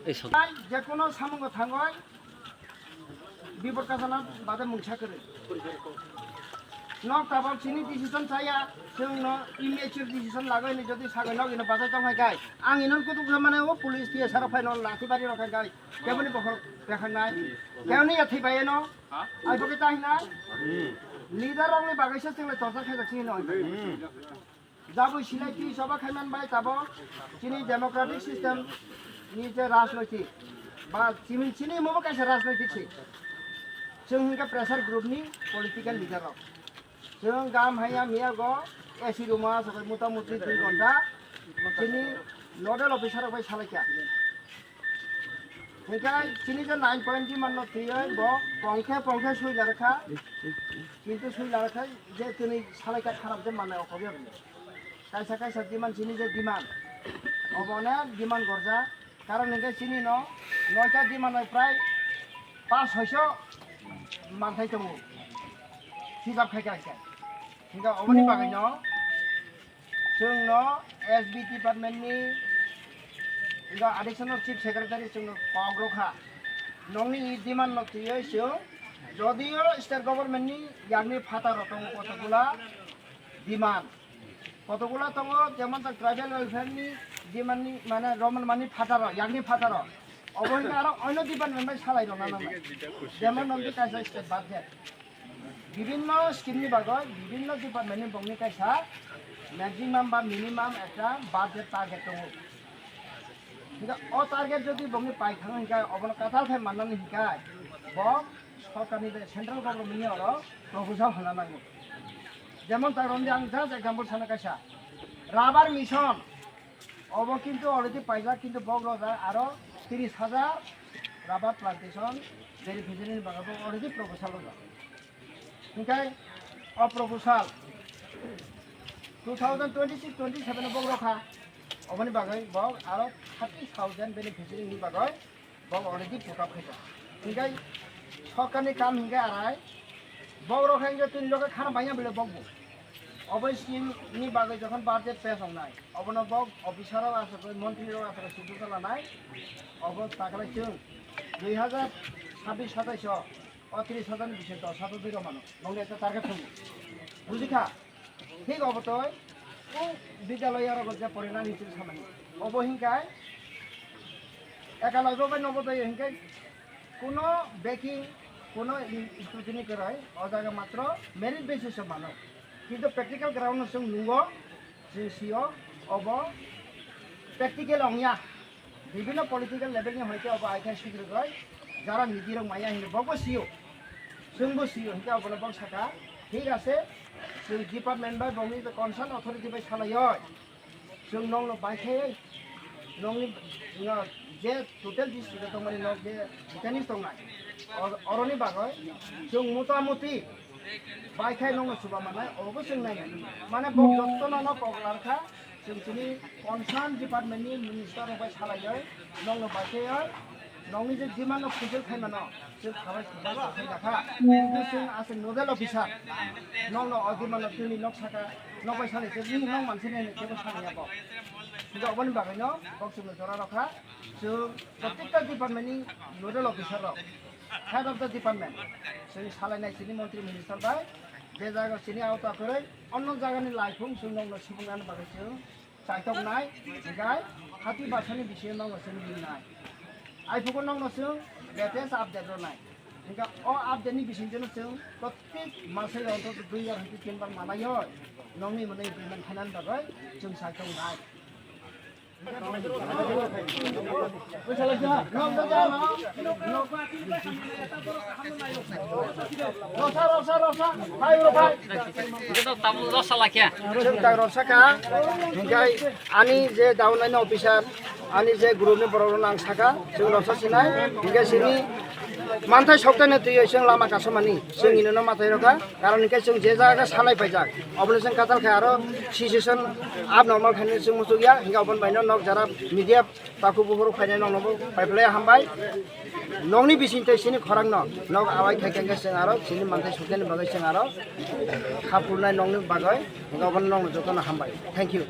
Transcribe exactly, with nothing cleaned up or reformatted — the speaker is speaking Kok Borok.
Ei sok- Jekunu samungo thangoi bipod kachana bade mungsa kwrwi. Nok tabok chini decision chaya, chwngno immature decision lagoi ni jodi sagoi nok ino bachai tong hai kai. Ang ino kutuk khe mane o police T S R phai no lathi bari rok hai kai. Keboni bokhorok bekhang nai. Keboni yathai bai no. Ai bokhe tahi nai. Leader rok ni bagwi se chwng le torchar khaijak chini no. Jabwi silai twi choba khaiman bai tabok chini democratic system ni je rajnoitik ba chini, chini omo kaisa rajnoitik se. Chwng hwnkhe pressure group ni political leader rok. Chwng gam haya miya go A C room o asogoi mota moti dui ghonta chini nodal officer rok bai salaikha. Hingke chini je nine point demand no twiwi bo pongkhe pongkhe sui larakha, kintu sui larakha je tini salaikha kharap je manai okhob ya bini. Kaisa kaisa demand chini je demand, obo onek demand gorjak, karon hingke chini no noita demand bai prai pas soiso manthai tongo, hijab khaikha hingke. Hingke oboni bagwi no Chwngno S B department ni, hingke additional chief secretary chwngno kok rwkha. Nokni demand no twiwi chwng, jodio state government ni yakni phataro tongo kotokgola demand. Kotokgola tongo, jemon tak tribal welfare ni demand ni, mane, roman mani phataro, yakni phataro. Obo hingke aro oino department bai salai rwna nangnai. Jemon nokni kaisa state budget. Bibinno scheme ni bagwi, bibinno department ni bongni kaisa maximum ba minimum ekta budget target tongo. Hingke o target jodi bongni pai thang hingke obono katal khe mannani hingke bo sorkar ni bai central government ni oro proposal honna nango. Jemon ta romdi ang just example sana kaisa rubber mission. Obo kintu already paijak, kintu bok rojak aro tris hajar rubber plantation beneficiary ni bagwi bo already proposal rojak. Hingke o proposal two thousand twenty-six twenty-seven o bok rokha. Oboni bagwi bok aro thirty thousand beneficiary ni bagwi Bo already put up khaijak. Hingke sorkarni kam hingke arai. Borok hingke tini loge khana baiya bile bokbo. Obo scheme ni bagwi jokhon budget pass wngnai, obono bok officer rok aswk, montri rok aswk signature lanai. Obo takhwlai chwng dui hazar sabbish satais o, o tris hazar ni bisingo dos hazar dui rok mano. Nongni ekta target tongo. Bujikha? Thik obotoi, o bidyaloyarok je porinani chwng samani. Obo hinkai, ekaloibo bai nobodoyo hinkai, kuno backing, kuno scrutiny kwrwi, o jaga matro merit basis o mano. Kintu practical ground no chwng nungo, chwng sio, obo practical ongya. Bibhinno political level ni hoite obo aithai sujrwgwi jara niji rok maya hinwi bokbo sio, chwngbo sio, hinkhe obono bok sakha, thik ase, chwng department bai bongni je concern authority bai salaioi, chwng nokno baikhe nokni, no, je total district o tongmani nok je jitani tongnai, or-, oroni bagwi chwng motamuti baikhe nokno chuba manai, obo chwng nainai, mane bok jottono no kok larkha. Chwng chini concern department ni minister rok bai salaioi, nokno baikhe oi, nokni je demand no fulfill khai mano, chwng khabai khabai khabai dakha. Kintu chwng as a nodal officer, nokno o demand no tini nok saka, nok bai salai se, nini nok manse nini kebo salai ya bo. Hinke oboni bagwi no, bok chwngno jora rokha, chwng protekta department ni nodal officer rok, head of the department, chwng salainai chini montri minister bai, je jaga chini auto kwrwi, Ono jagani laiphung chwng nokno subungnani bagwi chwng chaitok nai, hinkhe thirty percent ni bisingo nokno chwng rinai. Aiphugo nokno chwng latest update rwnai. Hinkhe o update ni bisingtwi chwng prottek masai onthoto dui bar hinkhe tinbar manaioi nokni mwnwi implement khainani bagwi chwng chaitok nai. Roksa, roksa, roksa. Phai, bro, phai. Ito, tabuk roksa lakya. Chwng tak roksa kha. Hinkhe ani je down line officer, ani je group ni borok rok nang saka, chwng roksa sinai. Hinkhe sini manthai sokthai no twiwi chwng lama kasomani. Chwng ino no mathai rokha. Karon hinkhe chwng je jaga salai paijak, obono chwng katal khe aro situation abnormal khainani chwng muchukya, hinkhe oboni baino nok jara media takhuk bukhurok phainai nokno bo paiphlai hambai. Nokni bisingtwi chini khorangno nok awai khaikha hinkhe chwng aro chini manthai suknani bagwi chwng aro kha phurnai nokni bagwi, hinkhe obono nokno jotono hambai. Thank you.